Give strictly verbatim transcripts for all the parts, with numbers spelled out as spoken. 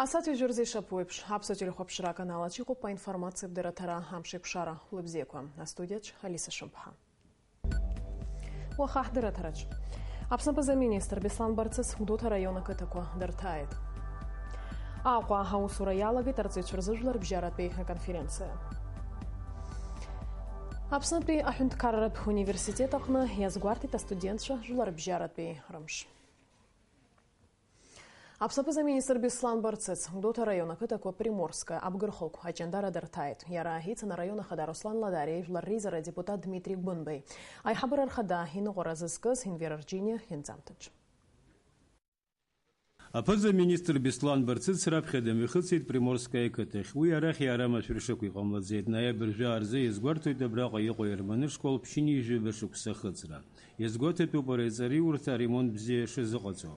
Асааҭ ҩажәа рзы ишаԥу еиԥш, Аԥсуа телехәаԥшра аканал аҿы иҟоуп аинформациатә дырраҭара Амш еиқәшара. Лыбзиақәа. Астудиаҿ Алиса Шамԥҳа. Уаха ҳдырраҭараҿ. Аԥсны аԥыза-министр Беслан Барцыц Гәдоуҭа араион ақыҭақәа дырҭааит. Аҟәа аусура иалагеит арҵаҩцәа рзы жәларбжьаратәи аконференциа. Аԥснытәи аҳәынҭқарратә университет аҟны иазгәарҭеит астудентцәа жәларбжьаратәи рымш. Аԥсны аԥыза-министр Беслан Барцыц Гәдоуҭа араион ақыҭақәа Приморское, Абгырхықә аҷандара дырҭааит. Иара ицын араион ахада Руслан Ладариа, жәлар реизара адепутат Дмитри Гәынбеи, аиҳабыра рхада иныҟәара зызкыз Енвер Арџьиниа ианҵамҭаҿ. Аԥыза-министр Беслан Барцыц раԥхьа дымҩахыҵит Приморское ақыҭахь. Уи арахь иара машәыршақә иҟамлаӡеит. Ноиабр жәаа рзы иазгәарҭоит абраҟа иҟоу Ерманы школ ԥшьынҩажәаба шықәса ахыҵра. Иазгәаҭатәуп араиҵариурҭа аремонт бзиа шазыҟаҵо.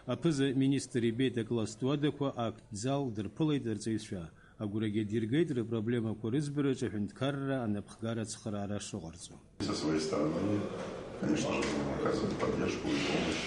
Аԥыза-министр ибеит акласстә уадақәа, актзал, дырԥылеит арҵаҩцәа. Агәрагьы диргеит рыпроблемақәа рыӡбараҿы аҳәынҭқарра анапхгара ацхыраара шыҟарҵо. Со своей стороны, конечно же, будем оказывать поддержку и помощь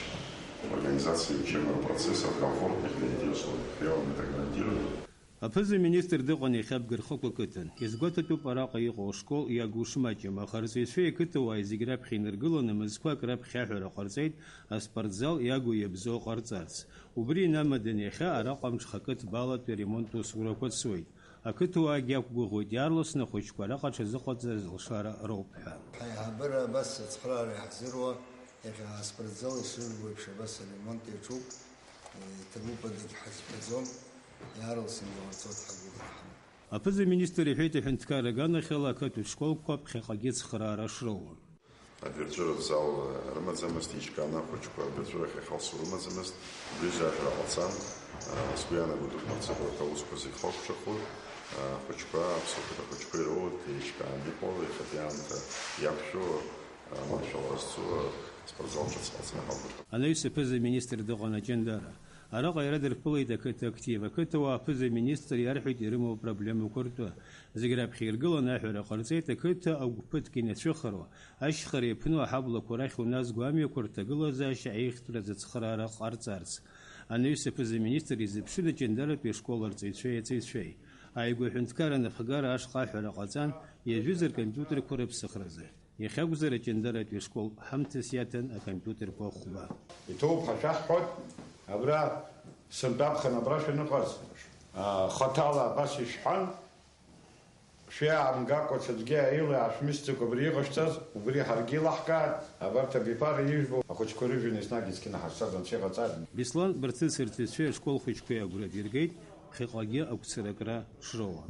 в организации учебного процесса в комфортных для детей условиях. Я вам это гарантирую. Аԥыза-министр дыҟан иахьа Абгырхықә ақыҭан. Иазгәаҭатәуп араҟа иҟоу ашкол иагу шмаҷым, аха арҵаҩцәеи ақыҭауааи зегь раԥхьа инаргыланы мызқәак раԥхьа аҳәара ҟарҵеит аспортзал иагу иабзоу ҟарҵарц. Убри инамаданы иахьа араҟа амҽхакы ҭбаалатәи аремонт усурақәа цоит. Ақыҭауаагьы иақәгәыӷуеит иаарласны ахәыҷқәа араҟа аҽазыҟаҵара зылшара роуп ҳәа. Ҳаиҳабыра абас ацхыраара иаҳзыруа, иахьа аспортзал ишырбо еиԥш абас аремонт иаҿуп, иҭабуп адагь ҳазҳәаӡом, иаарласны иҟарҵоит ҳагәыӷра ҳамоуп. Аԥыза-министр иҳәеит, аҳәынҭқарра аганахьала ақыҭа школқәа ԥхьаҟагьы цхыраара шроуа. Адырҵәыратә зал рымаӡамызт, еиҿкааны ахәыҷқәа адырҵәырахь иахьалсу рымаӡамызт. Убри аҩыза аҳәара ҟалҵан. Сгәы иаанагоит, урҭ мырҵыкәа урҭ аусқәа зегь хақәҿырхуеит. Ахәыҷқәа, аԥсуа қыҭа ахәыҷқәа ироуеит, еиҿкааны иҟоу, иахьатәи аамҭа иақәшәо, аманшәалара зцу аспортзал ҿыц ҟалҵаны ҳалгәырӷьоит. Анаҩс аԥыза-министр дыҟан аҷандара. Араҟа иара дырԥылеит ақыҭа актив. Ақыҭауаа аԥыза-министр иарҳәеит ирымоу апроблемақәа ртәы. Зегь раԥхьа иргыланы аҳәара ҟарҵеит ақыҭа агәыԥ ԥыҭк инацәыхароу, ашьхара иаԥну аҳаблақәа рахь уназго амҩақәа рҭагылазаашьа аихтәразы ацхыраара ҟарҵарц. Анаҩс аԥыза-министр изыԥшын аҷандаратәи ашкол арҵаҩцәеи аҵаҩцәеи. Ааигәа аҳәынҭқарра анапхгара ашҟа аҳәара ҟаҵан, иажәыз ркомпиутерқәа рыԥсахразы. Иахьакәзар аҷандаратәи ашкол ҳамҭас иаҭан акомпиутерқәа хәба. Иҭоуп ҳәа шәаҳҳәоит, абра сынтәа аԥхын абра шәаныҟаз, а, хаҭала абас ишәҳәан, шәиаамгакәа аӡәгьы аила иаашәмысӡакәа абри иҟашәҵаз, убри ҳаргьы илаҳкааит, абарҭ абиԥара ижәбо ахәыҷқәа рыжәҩан еснагь ицқьаны ҳазцаз анцәа иҟаҵааит. Беслан Барцыц арҵаҩцәеи ашкол хәыҷқәеи агәра диргеит, ԥхьаҟагьы агәцаракра шроуа.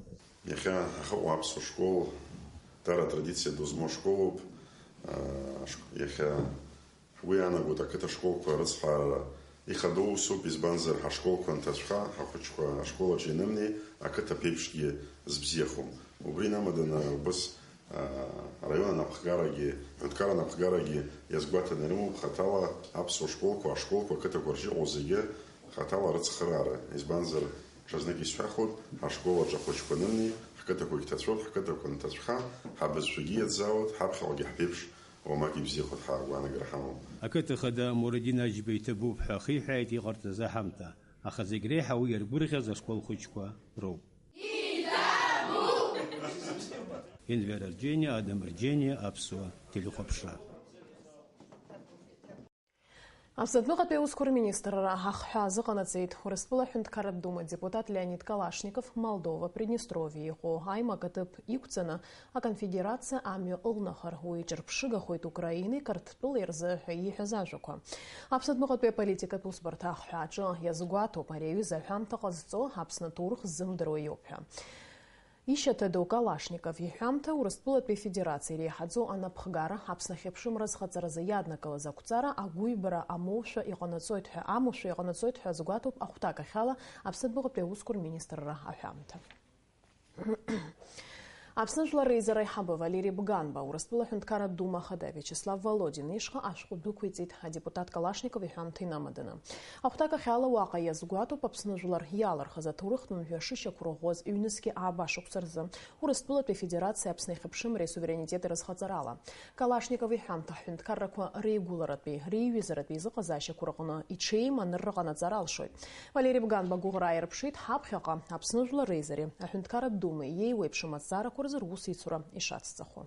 Иахьа ҳахьыҟоу аԥсуа школ дара атрадициа ду змоу школуп. Иахьа ҳгәы иаанагоит ақыҭа школқәа рыцхраара ихадоу усуп, избанзар, ҳашколқәа анҭацәха, ҳахәыҷқәа ашкол аҿы ианымнеи, ақыҭа ԥеиԥшгьы збзиахом. Убри инамаданы убыс, араион анапхгарагьы, аҳәынҭқарра анапхгарагьы иазгәаҭаны ирымоуп хаҭала аԥсуа школқәа, ашколқәа, ақыҭақәа рҿы иҟоу зегьы хаҭала рыцхыраара, избанзар, ҽазнык исҳәахуеит, ҳашкол аҿы ахәыҷқәа анымнеи, ҳқыҭақәагь ҭацәуеит, ҳқыҭақәа анҭацәха, ҳабызшәагьы иаӡаауеит, ҳаԥхьаҟагьы ҳԥеиԥш уамак ибзиахоит ҳәа агәаанагара ҳамоуп. Ақыҭа хада Мурадин Аџьба иҭабуп ҳәа ахиҳәааит иҟарҵаз аҳамҭа, аха зегь реиҳа уи иаргәырӷьаз ашкол хәыҷқәа роуп. Енвер Арџьениа, Адам Арџьениа, Аԥсуа телехәаԥшра. Аԥсны адәныҟатәи аусқәа рминистрра ахҳәаа азыҟанаҵеит Урыстәыла Аҳәынҭқарратә Дума адепутат Леонид Калашников Молдова, Приднестровиа иҟоу аимак аҭыԥ иқәҵаны аконфедерациа амҩа ылнахыр. Уи ҿырԥшыгахоит Украинеи Қырҭтәылеи рзы ҳәа ииҳәаз ажәақәа. Аԥсны адәныҟатәи аполитикатә усбарҭа ахҳәааҿы иазгәаҭоуп, ари аҩыза аҳәамҭа ҟазҵо Аԥсны аҭоурых ззымдыруа иоуп ҳәа. Ишьаҭа ду Калашников иҳәамҭа Урыстәылатәи Афедерациа иреиҳаӡоу анапхгара Аԥсны ахьыԥшымра зхаҵаразы иаднакылаз ақәҵара агәыҩбара амоушәа иҟанаҵоит ҳәа, амоушәа иҟанаҵоит ҳәа азгәаҭоуп ахәҭакахьала Аԥсны адәныҟатәи аусқәа рминистрра аҳәамҭа. Аԥсны Жәлар Реизара аиҳабы Валери Бганба Урыстәыла Аҳәынҭқарратә Дума ахада Виачеслав Володин ишҟа ашәҟәы дәықәиҵеит адепутат Калашников иҳәамҭа инамаданы. Ахәҭакахьала уаҟа иазгәаҭоуп Аԥсны Жәлар иалырхыз аҭоурыхтә мҩа шышьақәырӷәӷәаз ҩнызқьи ааба шықәса рзы Урыстәылатәи Афедерациа Аԥсны ихьыԥшымреи асуверенитети рызхаҵарала. Калашников иҳәамҭа аҳәынҭқаррақәа реигәыларатәи, реиҩызаратәи изыҟазаашьақәа рҟны иҽеим анырра ҟанаҵар алшоит. Валери Бганба агәыӷра ааирԥшит ҳаԥхьаҟа Аԥсны Жәлар Реизареи Аҳәынҭқарратә Думеи еиуеиԥшым азҵаарақәа рзы русеицура ишацҵахо.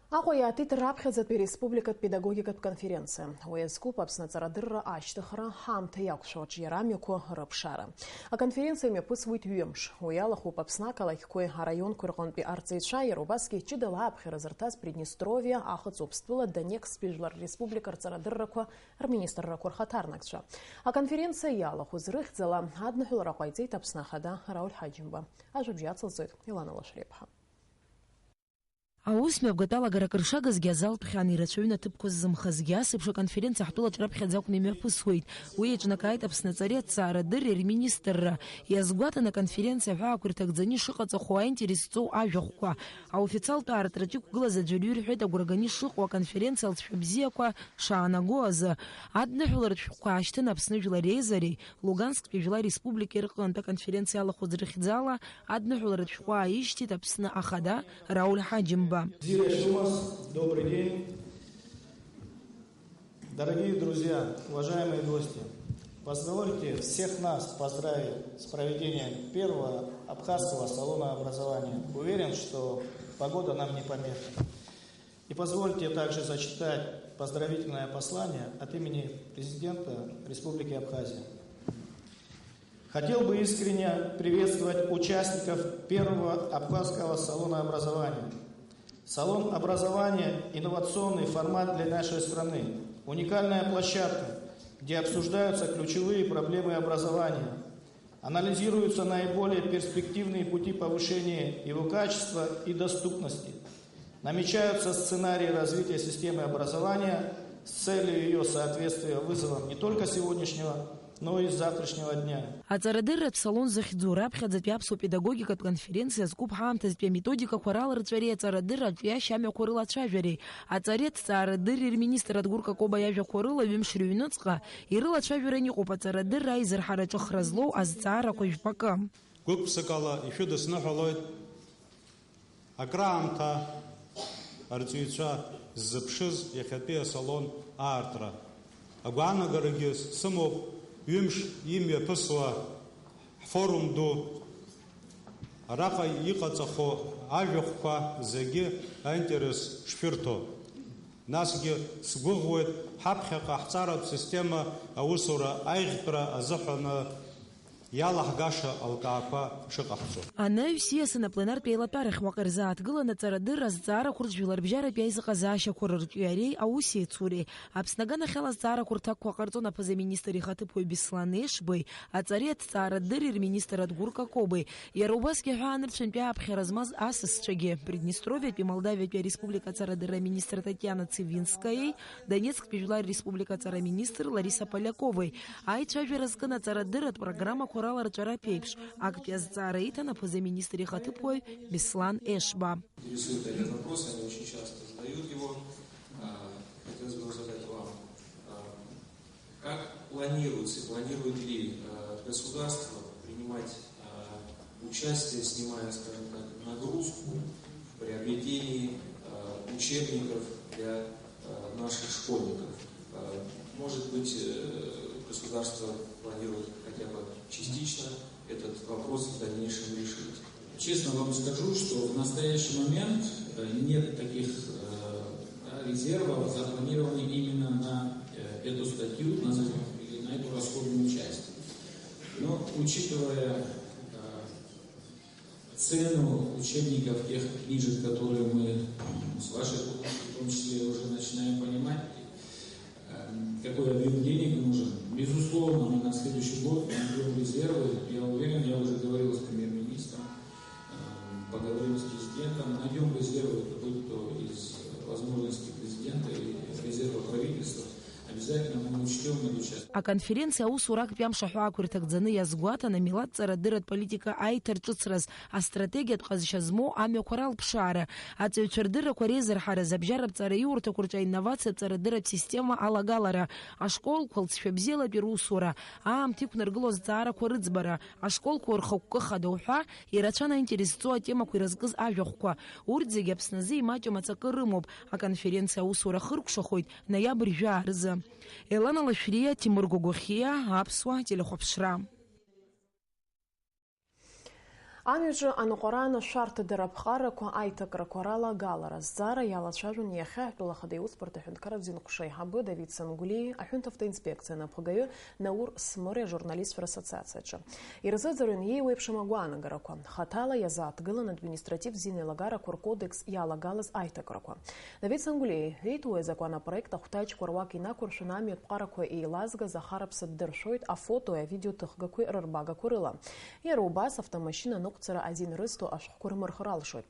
Аҟәа иаатит раԥхьаӡатәи ареспубликатә педагогикатә конференциа. Уи азкуп Аԥсны аҵарадырра ашьҭыхра ҳаамҭа иақәшәо аҿиарамҩақәа рыԥшаара. Аконференциа мҩаԥысуеит ҩымш. Уи алахәуп Аԥсны ақалақьқәеи араионқәеи рҟынтәи арҵаҩцәа, иара убасгьы ҷыдала аԥхьара зырҭаз Приднестровиа, Ахыҵ Уԥстәыла, Донецктәи Жәлар Республика рҵарадыррақәа рминистррақәа рхаҭарнакцәа. Аконференциа иалахәыз рыхьӡала адныҳәалара ҟаиҵеит Аԥсны Ахада Рауль Ҳаџьымба. Ажәабжь ацылҵоит Елана Лашәриаԥҳа. Аус мҩаԥгатә алагара акыр шагызгьы азалтә хьан ирацәаҩын аҭыԥқәа ззымхазгьы, ас еиԥш аконференциа ҳтәылаҿ раԥхьаӡа акәны имҩаԥысуеит. Уи еиҿнакааит Аԥсны аҵареи аҭҵаарадырреи рминистрра. Иазгәаҭан аконференциа аҳәаақәа ирҭагӡаны ишыҟаҵахо аинтерес зҵоу ажәахәқәа. Аофициалтә аартраҿы иқәгылаз аӡәырҩы ирҳәеит агәра ганы ишыҟоу аконференциа алҵшәа бзиақәа шаанаго азы. Адныҳәаларатә шәҟәқәа аашьҭын Аԥсны Жәлар Реизареи Лугансктәи Жәлар Республикеи рҟынтә. Аконференциа алахәыз рыхьӡала адныҳәаларатә шәҟәы ааишьҭит Аԥсны Ахада Рауль Ҳаџьымба. Зира Шумас, добрый день. Дорогие друзья, уважаемые гости, позвольте всех нас поздравить с проведением первого Абхазского салона образования. Уверен, что погода нам не помеха. И позвольте также зачитать поздравительное послание от имени президента Республики Абхазия. Хотел бы искренне приветствовать участников первого Абхазского салона образования. Салон образования — инновационный формат для нашей страны, уникальная площадка, где обсуждаются ключевые проблемы образования, анализируются наиболее перспективные пути повышения его качества и доступности. Намечаются сценарии развития системы образования с целью её соответствия вызовам не только сегодняшнего, но и завтрашнего дня. Аҵарадырратә салон захьӡу раԥхьаӡатәи аԥсуа педагогикатә конференциа зкуп ҳаамҭазтәи аметодикақәа раларҵәареи аҵарадырра аҿиашьа амҩақәа рылацәажәареи. Аҵареи аҭҵаарадырреи рминистр Адгәыр Какоба иажәақәа рыла, ҩымш рыҩныҵҟа ирылацәажәаран иҟоуп аҵарадырра аизырҳара аҿыхра злоу азҵаарақәа жәпакы. Гәык-ԥсыкала ишәыдысныҳәалоит акраамҭа арҵаҩцәа ззыԥшыз иахьатәи асалон аартра. Агәаанагарагьы сымоуп, ҩымш имҩаԥысуа ҳфорум ду. Араҟа иҟаҵахо ажәахәқәа зегьы аинтерес шшәырҭо. Насгьы сгәыӷуеит ҳаԥхьаҟа ҳҵаратә система аусура аиӷьтәра азыҳәаны иалаҳгаша алкаақәа шыҟаҳҵо. Анаҩс ииасын апленартә еилатәарахь уаҟа ирзааҭгылан аҵарадырра азҵаарақәа рҿы жәларбжьаратәи аизыҟазаашьақәа рырҿиареи аусеицуреи. Аԥсны аганахьала азҵаарақәа рҭакқәа ҟарҵон аԥыза-министр ихаҭыԥуаҩ Беслан Ешбеи, аҵареи аҭҵаарадырреи рминистр Адгәыр Какобеи. Иара убасгьы аҳәаанырцәынтәи ааԥхьара змаз асасцәагьы, Приднестровиатәи Молдавиатәи ареспублика аҵарадырра аминистр Татиана Цивинскаиеи Донецктәи Жәлар Республика аҵара аминистр Лариса Поляковеи аицәажәара зкын аҵарадырратә программақәа раларҵәаратә еиԥш, актәи азҵаара иҭан аԥыза-министр ихаҭыԥуаҩ Беслан Ешба. Интересует этот вопрос, они очень часто задают его. А, хотелось бы его задать вам. А, как планируется, планирует ли, а, государство принимать, а, участие, снимая, скажем так, нагрузку в приобретении, а, учебников для, а, наших школьников? А, может быть, э, государство планирует хотя бы частично этот вопрос в дальнейшем решить? Честно вам скажу, что в настоящий момент, э, нет таких, э, да, резервов, запланированных именно на, э, эту статью, назовём, или на эту расходную часть. Но, учитывая, э, цену учебников, тех книжек, которые мы, м, с вашей помощью в том числе уже начинаем понимать, эм, какой объём денег нужен. Безусловно, мы на следующий год найдём резервы. Я уверен, я уже говорил с премьер-министром, эм, поговорим с президентом, найдём резервы, будь то из возможностей президента или резерва правительства. Обязательно мы учтём эту часть. Аконференциа аусура актәи амш аҳәаақәа ирҭагӡаны иазгәаҭан, амилаҭҵарадырратә политика аиҭарҿыцраз, астратегиатә ҟазшьа змоу амҩақәа ралԥшаара, аҵаҩцәа рдыррақәа реизырҳара, зыбжьаратә ҵараиурҭақәа рҿы аинновациатә ҵарадырратә система алагалара, ашколқәа лҵшәа бзиалатәи русура, аамҭа иқәнаргыло азҵаарақәа рыӡбара, ашколқәа рхықәкы хада уҳәа, ирацәан аинтерес зҵоу атемақәа ирызкыз ажәахәқәа. Урҭ зегьы Аԥсназы имаҷым аҵакы рымоуп. Аконференциа аусура хыркәшахоит ноиабр жәаа рзы. Елана Лашәриа, Тимур Гогохиа, Аԥсуа телехәаԥшра. Амҩаҿы аныҟәара анашәарҭадара аԥҟарақәа аиҭакрақәа рала агалара азҵаара иалацәажәон иахьа ҳтәыла ахада иусбарҭа аҳәынҭқарратә зинхәша аиҳабы Давид Сангәлиеи аҳәынҭ автоинспекциа анапхгаҩы Наур Смыри ажурналистцәа рассоциациаҿы. Ирзыӡырҩын иеиуеиԥшым агәаанагарақәа. Хаҭала иазааҭгылан административтә зинеилагарақәа ркодекс иалагалаз аиҭакрақәа. Давид Сангәлиа иҳәеит, уи азакәанопроект ахәҭаҷқәа руак инақәыршәаны амҩатә ԥҟарақәа еилазгаз ахараԥса ддыршәоит афотои авидеоҭыхгақәеи рырбагақәа рыла. Иара убас автомашьына аныҟәцара азин рызҭо ашәҟәқәа рмырхыр алшоит.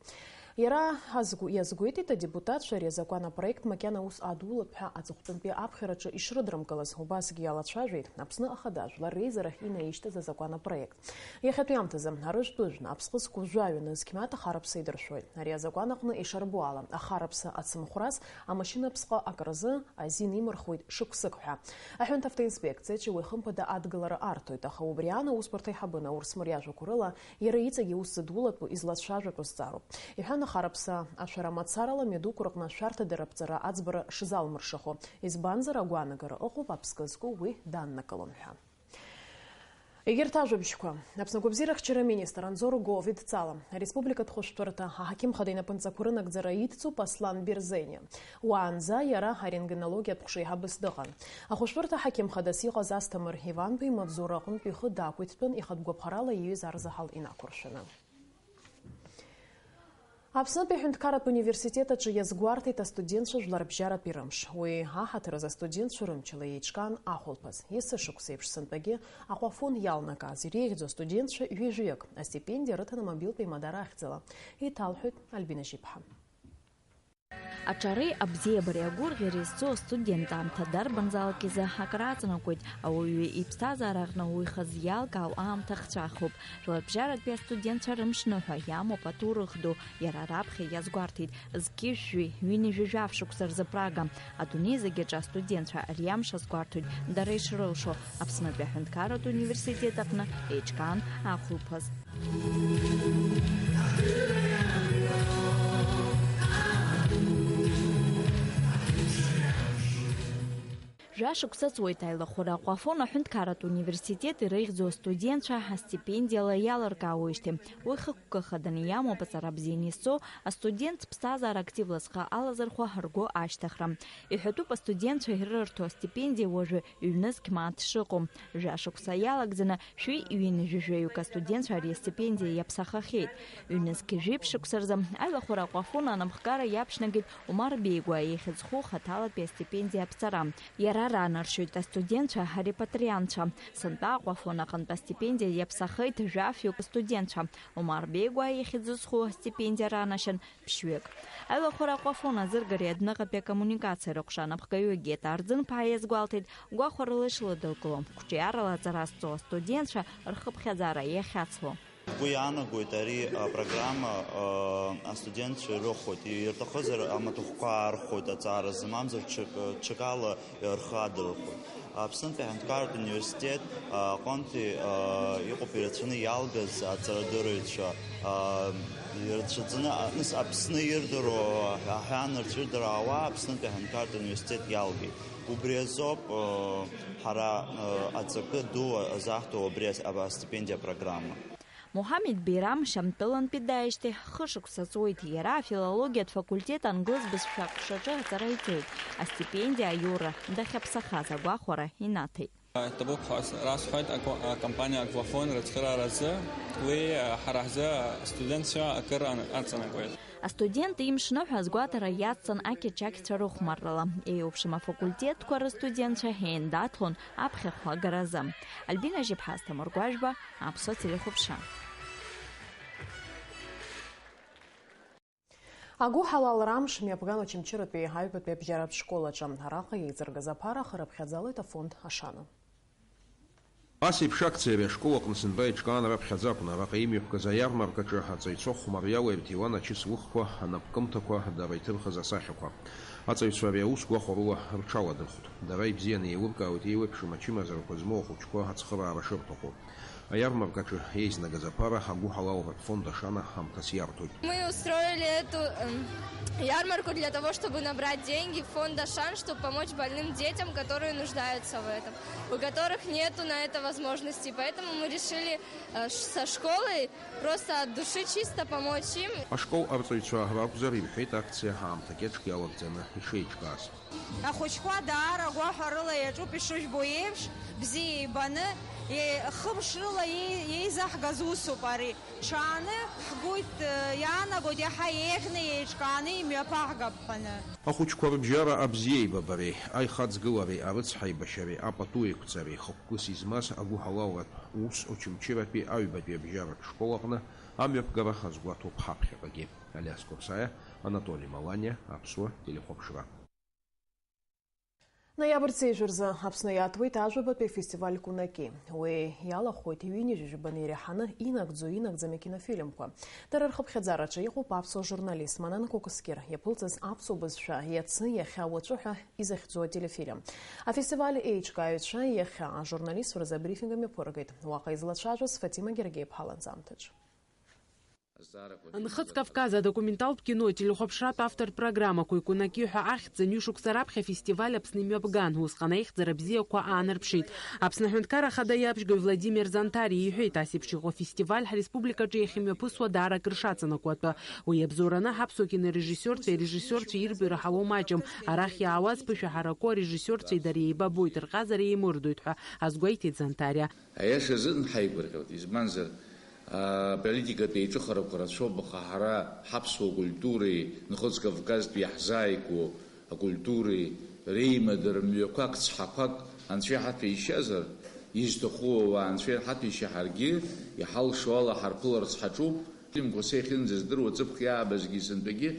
Иара азгәы-, иазгәеиҭеит адепутатцәа ари азакәанопроект макьана ус адулап ҳәа аҵыхәтәантәи аԥхьараҿы ишрыдрымкылаз, убасгьы иалацәажәеит Аԥсны Ахада Жәлар Реизарахь инаишьҭыз азакәанопроект. Иахьатәи аамҭазы арыжәтә ыжәны аԥсҟы зқәу жәаҩа нызқь мааҭ ахараԥса идыршәоит. Ари азакәан аҟны ишарбо ала, ахараԥса ацымхәрас амашьына аԥсҟы акразы азин имырхуеит шықәсык ҳәа. Аҳәынҭ автоинспекциаҿы уи хымԥада адгылара арҭоит, аха убри аан аусбарҭа аиҳабы Наур Смыр иажәақәа рыла, иара иҵегь иус зыдулатәу, излацәажәатәу зҵаароуп. Иҳәан, ахараԥса ашәара мацарала мҩадуқәа рҟны ашәарҭадара аԥҵара аӡбара шзалмыршахо, избанзар, агәаанагара ыҟоуп аԥсҟы зку уи даннакылом ҳәа. Егьырҭ ажәабжьқәа. Аԥсны агәабзиарахьчара аминистр Анзор Гов идҵала ареспубликатә хәышәтәырҭа аҳақьымхада инапынҵақәа рынагӡара идҵоуп Аслан Берзениа. Уаанӡа иара арентгенологиатә ҟәшеиҳабыс дыҟан. Ахәышәтәырҭа аҳақьымхадас иҟаз Асҭамыр Иван-ԥа имаҵзура аҟынтә ихы дақәиҭтәын, ихатә гәаԥхарала ииҩыз арзаҳал инақәыршәаны. Аԥснытәи аҳәынҭқарратә университет аҿы иазгәарҭеит астудентцәа жәларбжьаратәи рымш. Уи аҳаҭыр азы астудентцәа рымчала еиҿкаан ахәылԥаз. Есышықәса еиԥш сынтәагьы Аҟәафон иалнакааз иреиӷьӡоу астудентцәа ҩажәаҩык астипендиа рыҭан амобилтә еимадара ахьӡала. Еиҭалҳәоит Альбина Жьиԥҳа. Аҿареи абзиабареи агәырӷьареи зцу астудент аамҭа дарбанзаалак изы акрааҵанакуеит, ауаҩы иԥсҭазаара аҟны уи хазы иалкаау аамҭа хҵәахуп. Жәларбжьаратәи астудентцәа рымшныҳәа иамоуп аҭоурых ду, иара раԥхьа иазгәарҭеит, зқьи жәшәи ҩынҩажәи жәаф шықәса рзы Прага. Адунеи зегь аҿы астудентцәа ари амш азгәарҭоит дара ишрылшо, Аԥснытәи аҳәынҭқарратә университет аҟны еиҿкаан ахәылԥаз. Жәа шықәса ҵуеит аилахәыра Аҟәафон аҳәынҭқарратә университет иреиӷьӡоу астудентцәа астипендиала иалыркаауеижьҭеи. Уи хықәкы хаданы иамоуп аҵара бзианы изцу астудент ԥсҭазаара активла зхы алазырхәо ргәы ашьҭыхра. Иҳәатәуп астудентцәа ирырҭо астипендиа уажәы ҩнызқь мааҭ шыҟоу. Жәа шықәса иалагӡаны шәи ҩынҩажәи жәаҩык астудентцәа ари астипендиа иаԥсахахьеит. Ҩнызқь жәиԥшь шықәса рзы аилахәыра Аҟәафон анапхгара иаԥшьнагеит Омар Беигәаа ихьӡ зху хаҭалатәи астипендиа аԥҵара. Иара ранаршьоит астудентцәа арепатриантцәа. Сынтәа Аҟәафон аҟынтә астипендиа иаԥсахеит жәафҩык астудентцәа. Омар Беигәаа ихьӡ зху астипендиа ранашьан ԥшьҩык. Аилахәыра Аҟәафон азыргареи адәныҟатәи акоммуникациа рыҟәша анапхгаҩы Гета Арӡынԥҳа иазгәалҭеит, гәахәарыла ишладылкыло, қәҿиарала аҵара зҵо астудентцәа рхыԥхьаӡара иахьацло. Сгәы иаанагоит, ари апрограмма, а, астудентцәа ирыхәоит, ирҭахызар амаҭәахәқәа аархәоит аҵара змамзар ҽак, ҽакала рхы адырхәоит. Аԥснытәи аҳәынҭқарратә университет, а, аҟынтәи, а, иҟоуп ирацәаны иалгаз аҵарадырҩцәа, а, ирацәаӡаны, а, нас Аԥсны ирдыруа, аҳәаанырцә ирдыруа ауаа Аԥснытәи аҳәынҭқарратә университет иалгеит. Убри азоуп, а, ҳара, а, аҵакы ду азаҳҭо абри ас-, астипендиа апрограмма. Муҳамед Беирам Шьамтәылантәи дааижьҭеи хышықәса ҵуеит. Иара афилологиатә факультет англыз бызшәа аҟәшаҿы аҵара иҵоит. Астипендиа аиура дахьаԥсахаз агәахәара инаҭеит. Ҭабуп ҳәа расҳәоит ако-, акомпаниа Аҟәафон рыцхырааразы. Уи, ҳара ҳзы астудентцәа акыр ан-, аҵанакуеит. Астудент имшныҳәа азгәаҭара иацҵан ақьачақьцәа рыхәмаррала. Еиуеиԥшым афакультетқәа рыстудентцәа еиндаҭлон аԥхьахә агаразы. Альбина Жьыԥҳа, Асҭамыр Гәажәба, Аԥсуа телехәаԥшра. Агәыҳалалра амш Мҩаԥган Очамчыратәи аҩбатәи абжьаратә школ аҿы. Араҟа еизыргаз аԥара ахы рыԥхьаӡалоит афонд Ашана. Ас еиԥш акциа ари ашкол аҟны сынтәа еиҿкаан раԥхьаӡа акәын, араҟа имҩаԥгаз аиармаркаҿы аҵаҩцәа хәмариала ирҭиуан ачыс лыхқәа, анапкымҭақәа, дара иҭырхыз асахьақәа. Аҵаҩцәа ари аус гәахәарыла рҽаладырхәт. Дара ибзианы еилыркаауеит еиуеиԥшым ачымазарақәа змоу ахәыҷқәа ацхыраара шырҭаху. Аиармаркаҿы еизнагаз аԥара агәыҳалалратә фонд Ашана ҳамҭас иарҭоит. Мы устроили эту, эм, ярмарку для того, чтобы набрать деньги в фонд Ашан, чтобы помочь больным детям, которые нуждаются в этом, у которых нету на это возможности. Поэтому мы решили, э, ш-, со школой просто от души чисто помочь им. Ашкол арҵаҩцәа ракәзар, ирҳәеит акциа аамҭа кьаҿк иалагӡаны ишеиҿкааз. Ахәыҷқәа даара гәаҳәарыла иаҿуп, ишыжәбо еиԥш, бзиа ибаны, е-, хымш рыла иеи-, еизаҳгаз усуп ари. Ҽааны ҳгәы иҭ-, иаанагоит, иаҳа еиӷьны, еиҿкааны имҩаԥаҳгап ҳәаны. Ахәыҷқәа рыбжьара абзиеибабареи, аихаҵгылареи, арыцҳаибашьареи, апату еиқәҵареи, хықәкыс измаз агәыҳалалратә ус Очамчыратәи аҩбатәи абжьаратә школ аҟны амҩаԥгара азгәаҭоуп ҳаԥхьаҟагьы. Алиас Курсаиа, Анатоли Маланиа, Аԥсуа телехәаԥшра. Ноиабр ҵеижә рзы Аԥсны иаатуеит ажәабатәи афестиваль Кунаки. Уи иалахәуеит ҩынҩажәи жәабаны иреиҳаны инагӡо-инагӡам акинофильмқәа. Дара рхыԥхьаӡараҿы иҟоуп аԥсуа журналист Манана Кәакәасқьыр иаԥылҵаз аԥсуа бызшәа иацы, иахьа, уаҵәы ҳәа изыхьӡу ателефильм. Афестиваль еиҿкааҩцәа иахьа ажурналистцәа рзы абрифинг мҩаԥыргеит. Уаҟа излацәажәоз Фатима Гергеиԥҳа ланҵамҭаҿ. Нхыҵ Кавказ адокументалтә кино ателехәаԥшратә автор программақәа икунаки ҳәа ахьӡ ҩышықәса раԥхьа афестиваль Аԥсны имҩаԥган, усҟан аихьӡара бзиақәа аанарԥшит. Аԥсны Аҳәынҭқарра Ахада иабжьгаҩ Владимир Зантариа иҳәеит, ас еиԥш иҟоу афестиваль ҳреспубликаҿы иахьымҩаԥысуа даара акыр шаҵанакуа атәы. Уи иабзоураны ҳаԥсуа кинорежиссиорцәеи арежиссиорцәеи ирбо ираҳауа маҷым. Арахь иаауаз ԥышәа ҳараку арежиссиорцәеи дареи еибабоит, рҟазара еимырдоит ҳәа азгәеиҭеит Зантариа. Аиаша азыҳәан ҳаигәырӷьоит, избанзар, аполитикатә еиҿыхарақәа рацәоуп, аха ҳара ҳаԥсуа культуреи Нхыҵ Кавказтәи иаҳзааигәоу акультуреи реимадара мҩақәак, цҳақәак Анцәа иҳаҭәеишьазар, изҭаху ауаа Анцәа иҳаҭәеишьа, ҳаргьы иҳалшо ала ҳарԥыларц ҳаҿуп. Фильмқәа са иахьынӡаздыруа, ҵыԥх иаабазгьы сынтәагьы,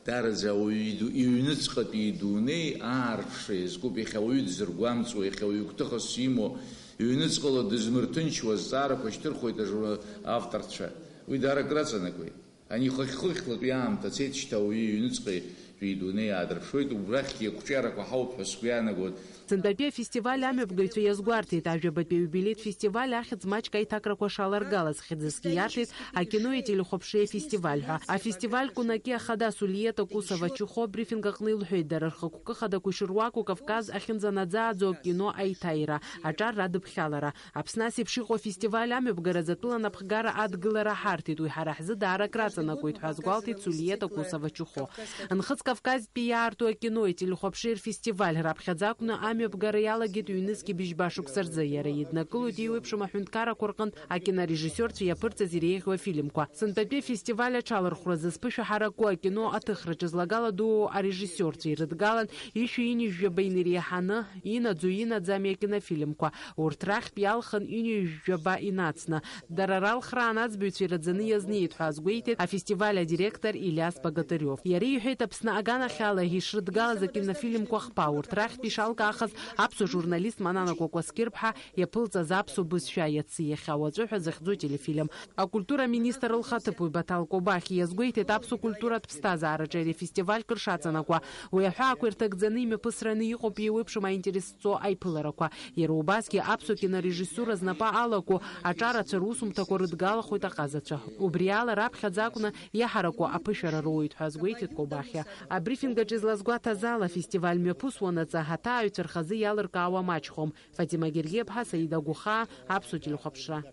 Даараӡа ауаҩы иду-, иҩныҵҟатәи идунеи аарԥшра иазкуп, иахьа ауаҩы дзыргәамҵуа, иахьа ауаҩы гәҭыхас имоу, иҩныҵҟала дызмырҭынчуа азҵаарақәа шьҭырхуеит ажур-, авторцәа. Уи даара акраҵанакуеит. Ани хыхь-хыхьлатәи аамҭа цеит, шьҭа ауаҩы иҩныҵҟатәи идунеи аадырԥшуеит, убрахьгьы ақәҿиарақәа ҳауп ҳәа сгәы иаанагоит. Сынтәатәи афестиваль амҩаԥгаҩцәа иазгәарҭеит, ажәабатәи аиубилеҭ фестиваль ахьӡ маҷк аиҭакрақәа шаларгалаз, хьӡысгьы иарҭеит акинои ателехәаԥшреи афестиваль ҳәа. Афестиваль Кунаки ахада Сулиета Кусова-Чухо абрифинг аҟны илҳәеит, дара рхықәкы хадақәа ишыруаку Кавказ ахьынӡанаӡааӡо акино аиҭаира, аҿар радыԥхьалара. Аԥсны ас еиԥш иҟоу афестиваль амҩаԥгаразы атәыла анапхгара адгылара ҳарҭеит, уи ҳара ҳзы даара акраҵанакуеит ҳәа азгәалҭеит Сулиета Кусова-Чухо. Нхыҵ Кавказтәи иаарту акинои ателехәаԥшреи рфестиваль раԥхьаӡа акәны амҩаԥгара иалагеит ҩнызқьи быжьба шықәса рзы. Иара иднакылоит еиуеиԥшым аҳәынҭқаррақәа рҟынтә акинорежиссиорцәа иаԥырҵаз иреиӷьу афильмқәа. Сынтәатәи афестиваль аҽалархәразы зԥышәа ҳараку акино аҭыхраҿы злагала дууа арежиссиорцәа ирыдгалан ишәи ҩынҩажәи жәаба инареиҳаны инаӡу-инаӡами акинофильмқәа. Урҭ рахьтә иалхын ҩынҩажәи жәаба инацны. Дара ралхра анаӡбаҩцәа ираӡаны иазнеит ҳәа азгәеиҭеит афестиваль адиректор Илиас Богатыриов. Иара иҳәеит, Аԥсны аганахьала ишрыдгалаз акинофильмқәа хԥа, урҭ рахьтә ишалкаахаз аԥсуа журналист Манана Кәакәасқьыр-ԥҳа иаԥылҵаз аԥсуа бызшәа иацы, иахьа, уаҵәы ҳәа зыхьӡу ателефильм. Акультура аминистр лхаҭыԥуаҩ Баҭал Кобахьиа иазгәеиҭеит, аԥсуа культуратә ԥсҭазаараҿы ари афестиваль кыр шаҵанакуа. Уи аҳәаақәа ирҭагӡаны имҩаԥысраны иҟоуп еиуеиԥшым аинтерес зҵоу аиԥыларақәа. Иара убасгьы аԥсуа кинорежиссура знапы алаку аҿарацәа русумҭақәа рыдгалахоит аҟазацәа. Убри ала раԥхьаӡа акәны иаҳараку аԥышәара роуеит ҳәа азгәеиҭеит Кобахьиа. Абрифинг аҿы излазгәаҭаз ала, афестиваль мҩаԥысуанаҵы аҭааҩцәа рхазы иалыркаауа маҷхом. Фатима Гергиаԥҳа, Саида Гәыхаа, Аԥсуа телехәаԥшра.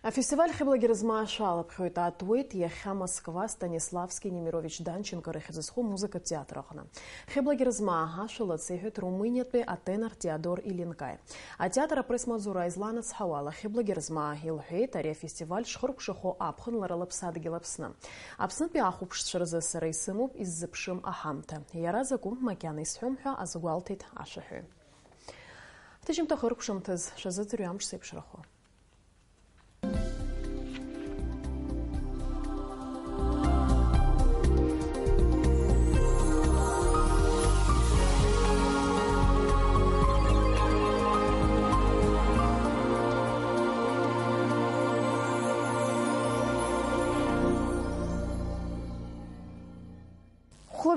Афестиваль Хьыбла Герызмаа ашәа алаԥхьоит, аатуеит иахьа Москва Станиславски Немирович Данченко рыхьӡ зху музыкатә театр аҟны. Хьыбла Герызмаа ашәа лацеиҳәеит Румыниатәи атенор Теодор Илинкаи. Атеатр апресс-маҵзура изланацҳауа ала, Хьыбла Герызмаа илҳәеит, ари афестиваль шхыркәшахо аԥхын лара лыԥсадгьыл Аԥсны. Аԥснытәи ахәаԥшцәа рзы сара исымоуп иззыԥшым аҳамҭа. Иара закәу макьана исҳәом ҳәа азгәалҭеит ашәаҳәаҩ. Ҳҭыжьымҭа хыркәшамҭаз шәазыӡырҩ, амш зеиԥшрахо.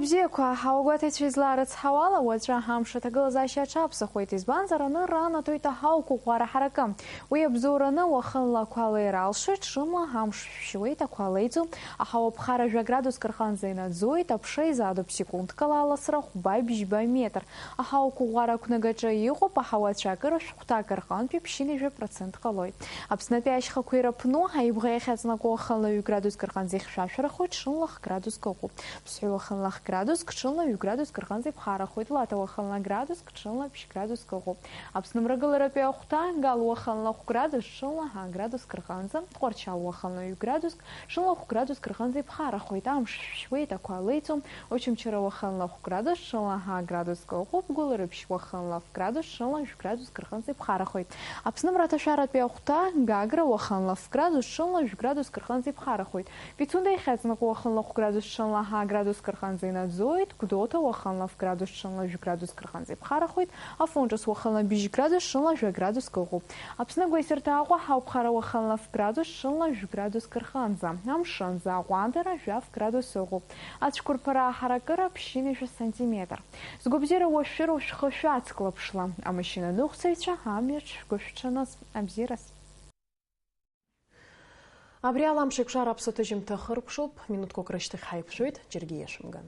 Бзиақәа, ҳауагәаҭаҩцәа излаарыцҳауала, уаҵәы амш аҭагылазаашьа аҽаԥсахуеит, избанзар, анырра анаҭоит аҳауқәа ӷәӷәара ҳаракы. Уи абзоураны уахынла ақәа леира алшоит, ҽынла амш шәшьуеит, ақәа леиӡом, аҳауа ԥхара жәа градуск рҟынӡа инаӡоит, аԥша изаатуп секундкала аласра хәба-бжьба метр. Аҳауа қәыӷәӷәара ақәнагаҿы иҟоуп, аҳауа ацәакыра шәҟәҭак рҟынтәи ԥшьынҩажәа процент ҟалоит. Аԥснытәи ашьхақәа ирыԥну, аибӷа иахьаҵнаку уахынла ҩ градуск рҟынӡа ихьшәашәарахоит, ҽынла х градуск ыҟоуп. Ԥсҳәы уахынла х градуск, ҽынла ҩ градуск рҟынӡа иԥхарахоит, Лаҭа уахынла градуск, ҽынла ԥшь градуск ыҟоуп. Аԥсны мрагыларатәи ахәҭа, Гал уахынла хә градус, ҽынла ҳа градуск рҟынӡа, Тҟәарчал уахынла ҩ градуск, ҽынла хә градуск рҟынӡа иԥхарахоит, амш шәшьуеит, ақәа леиӡом, Очамчыра уахынла хә градус, ҽынла ҳа градуск ыҟоуп, Гәылрыԥшь уахынла ф градус, ҽынла жәгә градуск рҟынӡа иԥхарахоит. Аԥсны мраҭашәаратәи ахәҭа, Гагра уахынла ф градус, ҽынла жәгә градуск рҟынӡа иԥхарахоит. Пицунда иахьаҵнаку уахынла хә градус, ҽынла ҳа градуск рҟынӡа инаӡоит, Гәдоуҭа уахынла ф градус, ҽынла жәгә градуск рҟынӡа иԥхарахоит, Афон ҿыц уахынла бжь градус, ҽынла жәа градуск ыҟоуп. Аԥсны агәеисырҭа Аҟәа ҳауԥхара уахынла ф градус, ҽынла жәгә градуск рҟынӡа. Амшынӡа аҟәандара жәаф градус ыҟоуп. Ацәқәырԥара аҳаракыра ԥшьынҩажәа сантиметр. Згәабзиара уашәшәыроу шәхы шәацклаԥшла. Амашьына аныҟәцаҩцәа амҩаҿ шәгәы шәҽаныз. Абзиараз. Абри ала амш еиқәшара аԥсуа ҭыжьымҭа хыркәшоуп, минуҭқәак рышьҭахь ҳаиқәшәоит, џьаргьы иашәымган.